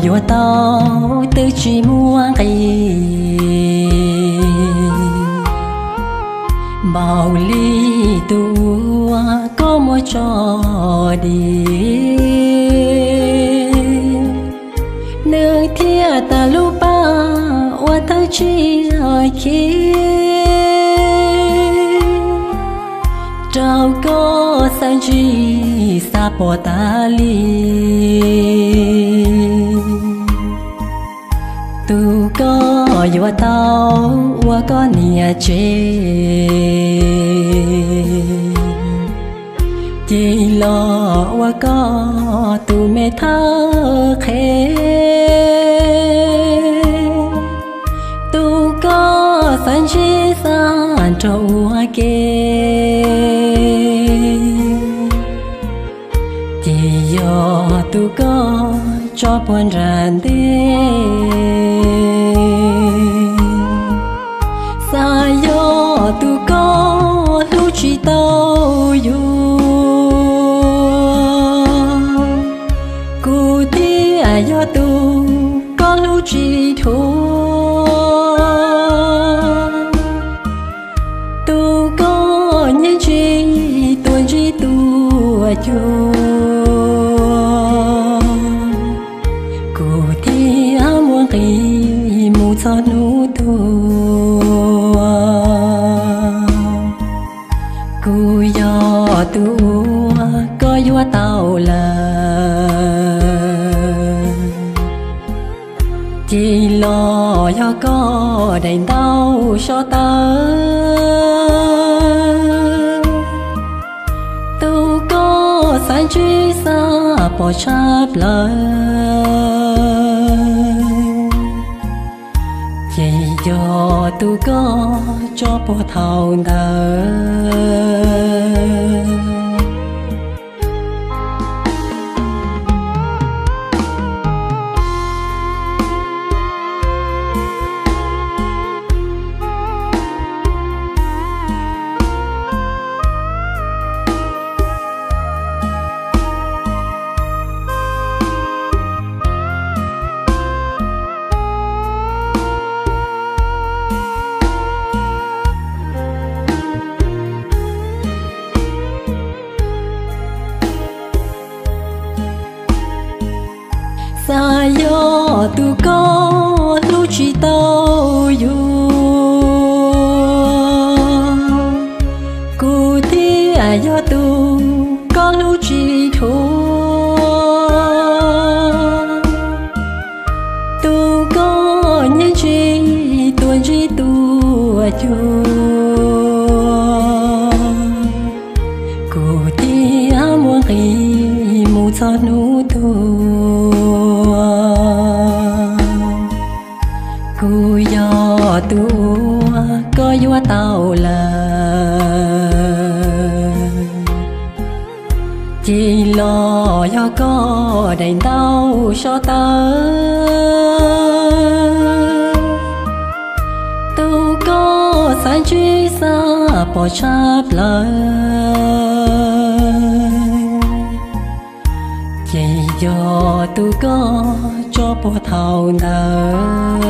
yuav tau twb tsis muaj nqis npaum li tus uas koj muab tso dim. Nws thiaj tas lub paj uas tawg tsis khib rau koj xav ntsib xav pom tas li. Tus koj yuav tau ua koj niam tsev, ces los ua koj tus me thawj qhev. Tus koj xav ntsib xav nrog ua ke, ces yog tus koj tso puag nram ntej. Xav yog tus koj hlub tsis tau yus, kuv thiaj yog tus koj hlub tsis dhua. Tus koj nyiag ntsis tuaj ntsib tuaj cuag, kuv thiaj muaj nqis mus txog hnub tuag. Kuv yog tus uas koj yuav tau lawm, ces los yog koj daim ntaub soj tawv. Tus koj xav ntsib xav pom tshaj plaws, ces yog tus koj tso puag thaum ntawd. Xav yog tus koj hlub tsis tau yus, kuv thiaj yog tus koj hlub tsis dhua. Tus koj nyiag ntsis tuaj ntsib tuaj cuag, kuv thiaj muaj nqis mus txog hnub tuag. Kuv yog tus uas koj yuav tau lawm, ces los yog koj daim ntaub soj tawv. Tus koj xav ntsib xav pom tshaj plaws, ces yog tus koj tso puag thaum ntawd.